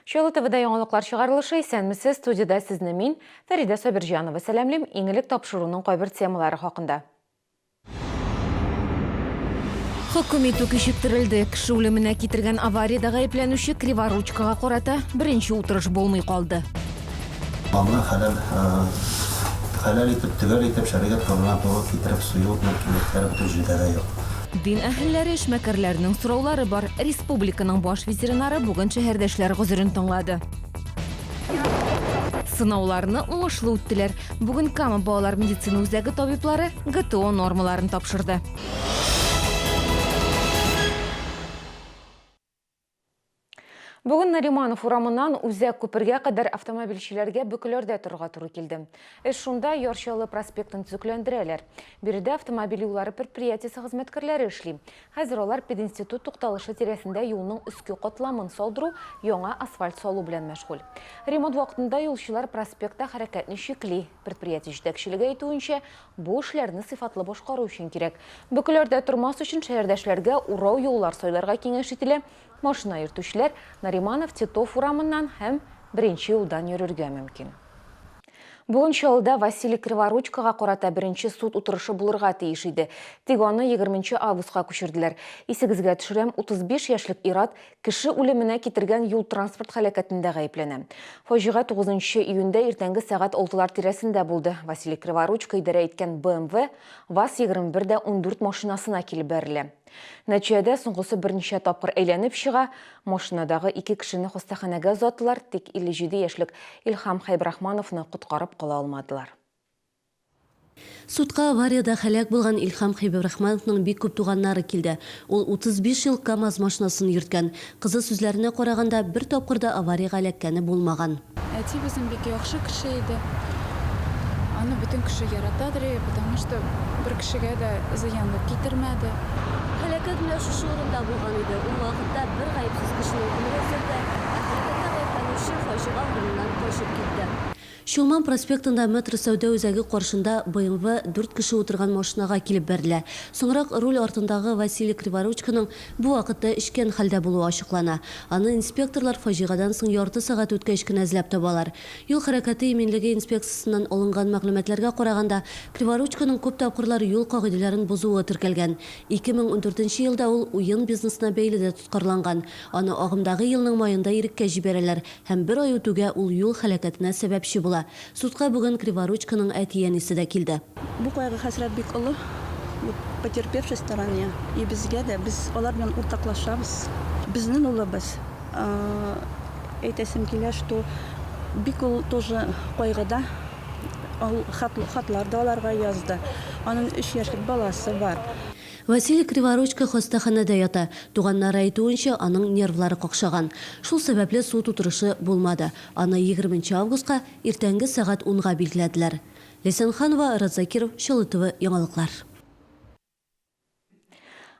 Чаллы ТВда яңалыклар чыгарылышы. Исәнмесез, студиядә сезне мин, Фәридә Сабирҗанова сәламлим. Иң элек тапшыруның кайбер темалары хакында. Хөкем итү кичектерелде. Кеше үлеменә китергән авариядә гаепләнүче Криворучкага карата беренче утырыш булмый калды. Малны хәләл, хәләл итеп, төгәл итеп, шәригать канунына туры китереп сую мөмкинлекләре бөтен җирдә дә юк. Дин әһелләре, эшмәкәрләрнең сораулары бар. Республиканың баш ветеринары бүген шәһәрдәшләр гозерен тыңлады. Сынауларны уңышлы үттеләр. Бүген Кама балалар медицина үзәге табиблары ГТО нормаларын тапшырды. Бүген Нариманов урамыннан Үзәк күпергә кадәр автомобильчеләргә бөкеләрдә торырга туры килде. Эш шунда, Яр Чаллы проспектын төзекләндерәләр. Биредә автомобиль юллары предприятиесе хезмәткәрләре эшли. Хәзер алар пединститут тукталышы тирәсендә юлның өске катламын салдыру, яңа асфальт салу белән мәшгуль. Ремонт вакытында юлчылар проспектта хәрәкәтне чикли. Предприятие җитәкчелеге әйтүенчә, бу эшләрне сыйфатлы башкару өчен кирәк. Бөкеләрдә тормас өчен шәһәрдәшләргә урау юллар сайларга киңәш ителә. Машина йөртүчеләр Нариманов, Титов урамыннан һәм беренче юлдан йөрергә мөмкин. Бүген Чаллыда Василий Криворучкага карата беренче суд утырышы булырга тиеш иде. Тик аны егерменче августка күчерделәр. Исегезгә төшерәм, 35 яшьлек ир-ат кеше үлеменә китергән юл-транспорт һәлакәтендә гаепләнә. Фаҗига тугызынчы июньдә иртәнге сәгать алтылар тирәсендә булды. Василий Криворучка идарә иткән BMW ВАЗ 21 дә 14 машинасына килеп бәрелә. Нәтиҗәдә, соңгысы берничә тапкыр әйләнеп чыга, машинадагы ике кешене хастаханәгә озаттылар, тик 57 яшьлек Илһам Хәйбрахмановны коткарып кала алмадылар. Судка авариядә һәлак булган Илһам Хәйбрахмановның бик күп туганнары килде. Ул 35 ел КАМАЗ машинасын йөрткән. Кызы сүзләренә караганда, бер тапкыр да авариягә эләккәне булмаган. Әти безнең бик яхшы кеше иде. Аны бөтен кеше яратадыр иде, потому что бер кешегә дә зыянлык китермәде. Һәлакәт менә шушы урында булган иде. Ул вакытта бер гаепсез кешенең гомере өзелде, ә һәлакәттә гаепләнүче фаҗига урыныннан качып китте. Чулман проспектында Метро сәүдә үзәге каршында BMW дүрт кеше утырган машинага килеп бәрелә. Соңрак руль артындагы Василий Криворучконың бу вакытта эчкән хәлдә булуы ачыклана. Аны инспекторлар фаҗигадан соң ярты сәгать үткәч кенә эзләп табалар. Юл хәрәкәте иминлеге инспекциясеннән алынган мәгълүматларга караганда, Криворучконың күп тапкырлар юл кагыйдәләрен бозуы теркәлгән. 2014 нче елда ул уен бизнесына бәйле дә тоткарланган. Аны агымдагы елның маенда иреккә җибәрәләр һәм бер ай үтүгә ул юл һәлакәтенә сәбәпче була. Судка бүген Криворучконың әти-әнисе дә килде. Бу кайгы-хәсрәт бик олы, вот потерпевшей стороне, и безгә дә, без алар белән уртаклашабыз. Безнен улыбыз, әйтәсем килә, что бик ул тоже кайгыда, ул хатлар да аларга язды, анын өч яшьлек баласы бар. Василий Криворучко хастаханәдә ята. Туганнары әйтүенчә, аның нервлары какшаган. Шул сәбәпле суд утырышы булмады. Аны егерменче августка иртәнге сәгать унга билгеләделәр. Ләйсән Ханова, Айрат Закиров, Чаллы ТВ, яңалыклар.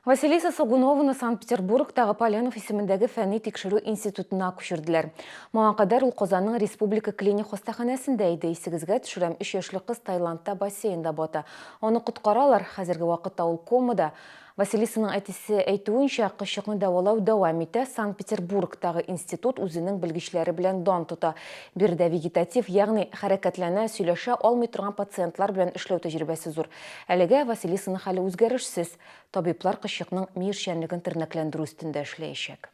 Василиса Согунованы Санкт-Петербургтагы Поленов исемендәге фәнни тикшерү институтына күчерделәр. Моңа кадәр ул Казанның республика клиник хастаханәсендә иде. Исегезгә төшерәм, өч яшьлек кыз Таиландта бассейнда бата. Аны коткаралар, хәзерге вакытта ул комада. Василисаның әтисе әйтүенчә, кызчыкны дәвалау дәвам итә, Санкт-Петербургтагы институт үзенең белгечләре белән дан тота. Биредә вегетатив, ягъни хәрәкәтләнә, сөйләшә алмый торган пациентлар белән эшләү тәҗрибәсе зур. Әлегә Василисаның хәле үзгәрешсез. Табиблар кызчыкның ми эшчәнлеген тернәкләндерү өстендә эшләячәк.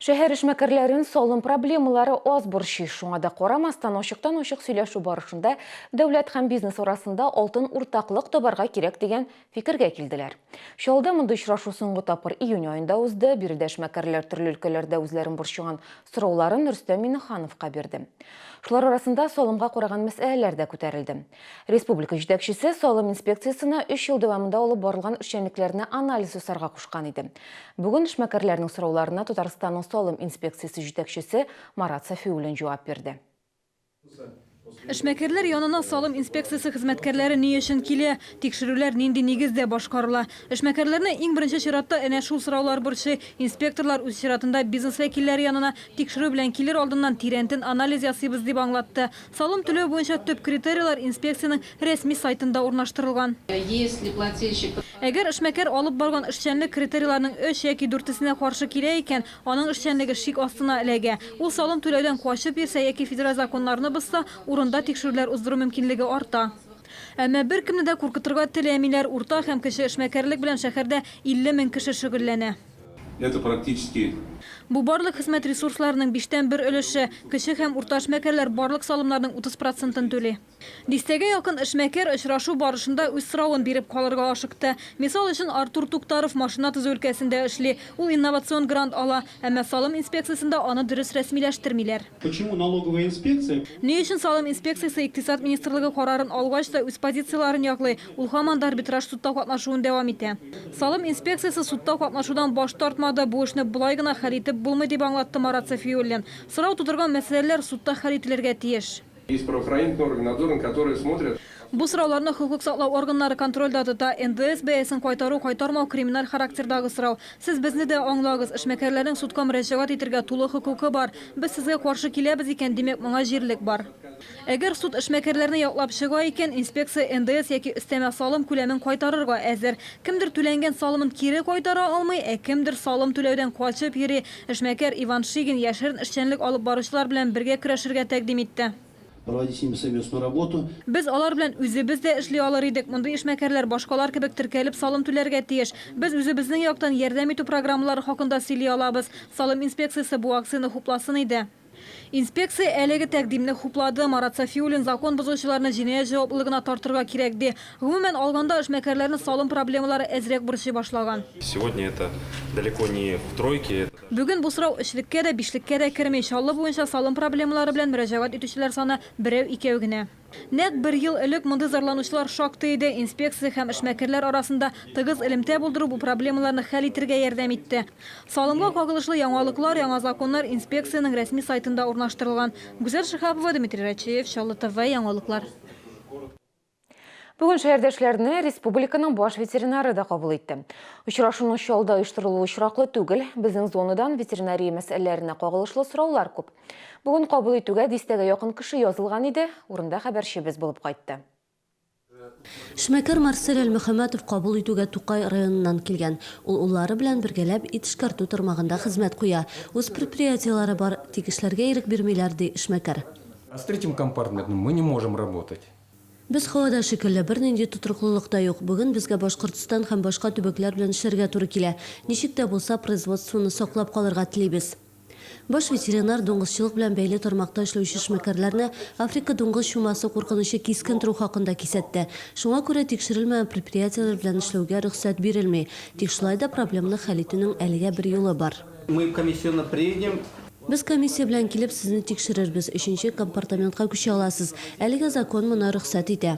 Шәһәр эшмәкәрләрен салым проблемалары аз борчый. Шуңа да карамастан, ачыктан-ачык сөйләшү барышында дәүләт һәм бизнес арасында алтын уртаклык табарга кирәк дигән фикергә килделәр. Чаллыда мондый очрашу соңгы тапкыр июнь аенда узды. Биредә эшмәкәрләр төрле өлкәләрдә үзләрен борчыган сорауларын Рөстәм Миңнехановка бирде. Шулар арасында салымга караган мәсьәләләр дә күтәрелде. Республика җитәкчесе салым инспекциясенә өч ел дәвамында алып барылган эшчәнлекләренә анализ ясарга кушкан иде. Бүген эшмәкәрләрнең сорауларына Татарстанның салым инспекциясе җитәкчесе Марат Сафиуллин җавап бирде. Эшмәкәрләр янына салым инспекциясе хезмәткәрләре ни өчен килә? Тикшерүләр нинди нигездә башкарыла? Эшмәкәрләрне иң беренче чиратта әнә шул сораулар борчый. Инспекторлар үз чиратында бизнес вәкилләре янына тикшерү белән килер алдыннан тирәнтен анализ ясыйбыз, дип аңлатты. Салым түләү буенча төп критерийлар инспекциянең рәсми сайтында урнаштырылган. Әгәр эшмәкәр алып барган эшчәнлек критерийларның өч яки дүртесенә каршы килә икән, Аның эшчәнлеге шик астына эләгә. Ул салым түләүдән качып йөрсә яки федераль законнарны бозса, урында тикшерүләр уздыру мөмкинлеге арта. Әмма беркемне дә куркытырга теләмиләр, урта һәм кече эшмәкәрлек белән шәһәрдә 50 мең кеше шөгыльләнә. Это практически. Бу барлык хезмәт ресурсларының биштән бер өлеше. Кече һәм урта эшмәкәрләр барлык салымнарның 30 процентын түли. Дистәгә якын эшмәкәр очрашу барышында үз соравын биреп калырга ашыкты. Мисал өчен, Артур Туктаров машина төзү өлкәсендә эшли. Ул инновацион грант ала, әмма салым инспекциясендә аны дөрес рәсмиләштермиләр. Почему налоговая инспекция. Ни өчен салым инспекциясе Икътисад министрлыгы карарын алгач та үз позицияләрен яклый, ул һаман да арбитраж судта катнашуын дәвам итә. Салым инспекциясе судта катнашудан баш тартмады, бу эшне болай гына хәл итеп булмый, дип аңлатты Марат Сафиуллин. Сорау тудырган мәсьәләләр судта хәл ителергә тиеш. Есть правоохранительные органы, надзорные, которые смотрят. Бу сорауларны хокук саклау органнары контрольдә тота. НДС бәясен кайтару-кайтармау криминаль характердагы сорау. Сез безне дә аңлагыз, эшмәкәрләрнең судка мөрәҗәгать итергә тулы хокукы бар. Без сезгә каршы киләбез икән, димәк, моңа җирлек бар. Әгәр суд эшмәкәрләрне яклап чыга икән, инспекция НДС яки өстәмә салым күләмен кайтарырга әзер. Кемдер түләнгән салымын кире кайтара алмый, ә кемдер салым түләүдән качып йөри. Эшмәкәр Иван Шигин яшерен эшчәнлек алып баручылар белән бергә көрәшергә тәкъдим итте. Проводить с ними совместную работу. Без алар белән үзебез дә эшли алыр идек. Мондый эшмәкәрләр башкалар кебек теркәлеп салым түләргә тиеш. Без үзебезнең яктан ярдәм итү программалары хакында сөйли алабыз. Салым инспекциясе бу акцияне хупласын иде. Инспекция әлеге тәкъдимне хуплады. Марат Сафиуллин закон бозучыларны җинаять җаваплылыгына тартырга кирәк, ди. Гомумән алганда, эшмәкәрләрне салым проблемалары әзрәк борчый башлаган. Сегодня это далеко не в тройке. Бүген бу сорау өчлеккә дә, бишлеккә дә керми. Чаллы буенча салым проблемалары белән мөрәҗәгать итүчеләр саны берәү-икәү генә. Нәкъ бер ел элек мондый зарланучылар шактый иде. Инспекция һәм эшмәкәрләр арасында тыгыз элемтә булдыру бу проблемаларны хәл итергә ярдәм итте. Салымга кагылышлы яңалыклар, яңа законнар инспекциянең рәсми сайтында урнаштырылган. Гүзәл Шиһапова, Дмитрий Рачеев, Чаллы ТВ, яңалыклар. Бүген шәһәрдәшләрне республиканың баш ветеринары да кабул итте. Очрашуның Чаллыда оештырылуы очраклы түгел, безнең зонадан ветеринария мәсьәләләренә кагылышлы сораулар күп. Бүген кабул итүгә дистәгә якын кеше язылган иде, урында хәбәрчебез булып кайтты. Эшмәкәр Марсель Әлмөхәммәтов кабул итүгә Тукай районыннан килгән. Ул уллары белән бергәләп ит эшкәртү тармагында хезмәт куя. Үз предприятиеләре бар, тик эшләргә ирек бирмиләр, ди эшмәкәр. А с третьим компартментом мы не можем работать. Без һавада шикелле, бернинди тотрыклылык та юк. Бүген безгә Башкортстан һәм башка төбәкләр белән эшләргә туры килә. Ничек тә булса производствоны саклап калырга телибез. Баш ветеринар дуңгызчылык белән бәйле тармакта эшләүче эшмәкәрләрне Африка дуңгыз чумасы куркынычы кискен тору хакында кисәтте. Шуңа күрә тикшерелмәгән предприятиеләр белән эшләүгә рөхсәт бирелми. Тик шулай да проблемны хәл итүнең әлегә бер юлы бар. Мы комиссионно приедем. Без комиссия белән килеп, сезне тикшерербез, өченче компартаментка күчә аласыз. Әлегә закон моны рөхсәт итә.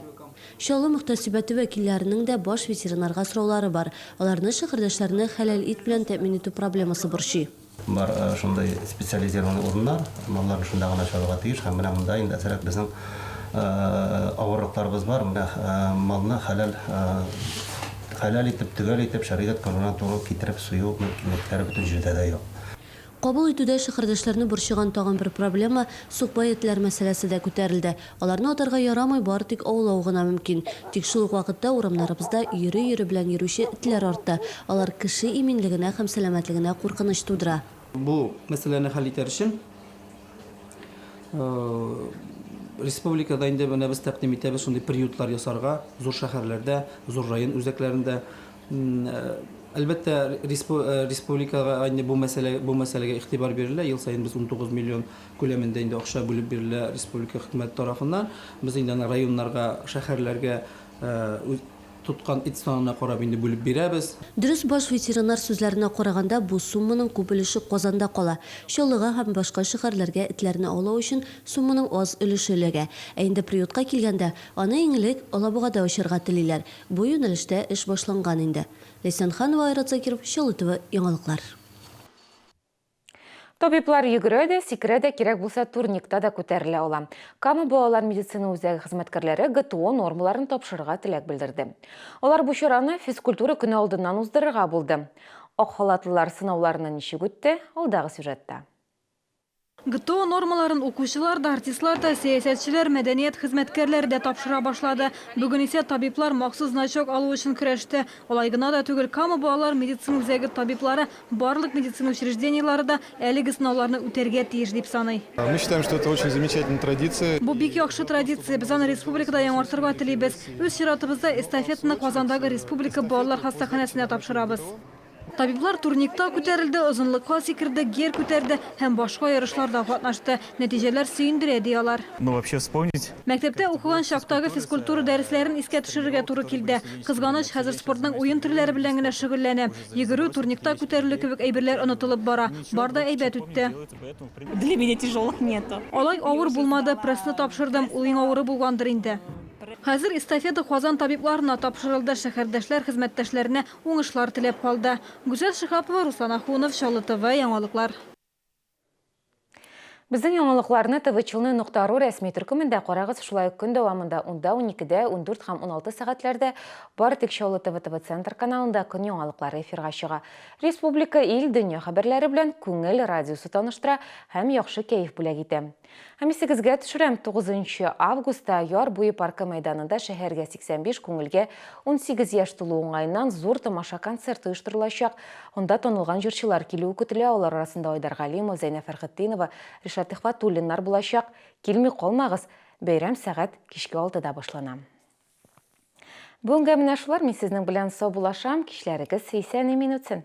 Чаллы мөхтәсибәте вәкилләренең дә баш ветеринарга сораулары бар. Аларны шәһәрдәшләрне хәләл ит белән тәэмин итү проблемасы борчый. Бар шундый специализированный урыннар, малларны шунда гына чалырга тиеш һәм менә монда инде әзрәк безнең авырлыкларыбыз бар. Менә малны хәләл хәләл итеп, төгәл итеп, шәригать канунына туры китереп сую мөмкинлекләре бөтен җирдә дә юк. Кабул итүдә шәһәрдәшләрне борчыган тагын бер проблема, сукбай этләр мәсьәләсе дә күтәрелде. Аларны атарга ярамый, бары тик аулау гына мөмкин. Тик шул ук вакытта урамнарыбызда өере-өере белән йөрүче этләр артты. Алар кеше иминлегенә һәм сәламәтлегенә куркыныч тудыра. Бу мәсьәләне хәл итәр өчен республикада инде менә без тәкъдим итәбез шундый приютлар ясарга, зур шәһәрләрдә, зур район үзәкләрендә. Әлбәттә, республикага инде бу мәсьәлә, бу мәсьәләгә игътибар бирелә. Ел саен без 19 миллион күләмендә инде акча бүлеп бирелә республика хөкүмәте тарафыннан. Без инде аны районнарга, шәһәрләргә тоткан эт санына карап инде бүлеп бирәбез. Дөрес, баш ветеринар сүзләренә караганда, бу сумманың күп өлеше Казанда кала. Чаллыга һәм башка шәһәрләргә этләрне аулау өчен сумманың аз өлеше эләгә. Ә инде приютка килгәндә, аны иң элек Алабугада ачарга телиләр. Бу юнәлештә эш башланган инде. Ләйсән Ханова, Айрат Закиров, Чаллы ТВ, яңалыклар. Табиблар йөгерә дә, сикерә дә, кирәк булса турникта да күтәрелә ала. Кама балалар медицина үзәге хезмәткәрләре ГТО нормаларын тапшырырга теләк белдерде. Алар бу чараны физкультура көне алдыннан уздырырга булды. Ак халатлылар сынауларны ничек үтте, алдагы сюжетта. ГТО нормаларын укучылар да, артистлар да, сәясәтчеләр, мәдәният хезмәткәрләре дә тапшыра башлады. Бүген исә табиблар махсус значок алу өчен көрәште. Алай гына да түгел, Кама балалар медицина үзәге табиблары барлык медицина учреждениеләре дә әлеге сынауларны үтәргә тиеш, дип саный. Мы считаем, что это очень замечательная традиция. Бу бик яхшы традиция, без аны республикада яңартырга телибез. Үз чиратыбызда эстафетаны Казандагы республика балалар хастаханәсенә тапшырабыз. Табиблар турникта күтәрелде, озынлыкка сикерде, гер күтәрде һәм башка ярышларда катнашты. Нәтиҗәләр сөендерә, ди алар. Ну, вообще вспомнить. Мәктәптә укыган чактагы физкультура дәресләрен искә төшерергә туры килде. Кызганыч, хәзер спортның уен төрләре белән генә шөгыльләнәм. Йөгерү, турникта күтәрелү кебек әйберләр онытылып бара. Бар да әйбәт үтте. Для меня тяжелых нету. Алай авыр булмады, прессны тапшырдым, ул иң авыры булгандыр инде. Хәзер эстафета Казан табибларына тапшырылды, шәһәрдәшләр хезмәттәшләренә уңышлар теләп калды. Гүзәл Шиһапова, Руслан Ахунов, Чаллы ТВ, яңалыклар. Безнең яңалыкларны ТВ Челны нокта ру рәсми төркемендә карагыз, шулай ук көн дәвамында унда, уникедә, 14 һәм 16 сәгатьләрдә бары тик Чаллы ТВ ТВ Центр каналында көн яңалыклары эфирга чыга. Республика, ил, дөнья хәбәрләре белән Күңел радиосы таныштыра һәм яхшы кәеф бүләк итә. Һәм исегезгә төшерәм, 9 нчы августта Яр буе паркы мәйданында шәһәргә 85, күңелгә 18 яшь тулу уңаеннан зур тамаша-концерт оештырылачак. Анда танылган җырчылар килүе көтелә, алар арасында Айдар Галимов, Зәйнә Фәрхетдинова, Ришат Төхвәтуллиннар булачак. Килми калмагыз, бәйрәм сәгать кичке алтыда башлана. Бүгенгә менә шулар, мин сезнең белән саубуллашам, кичләрегез исән-имин үтсен!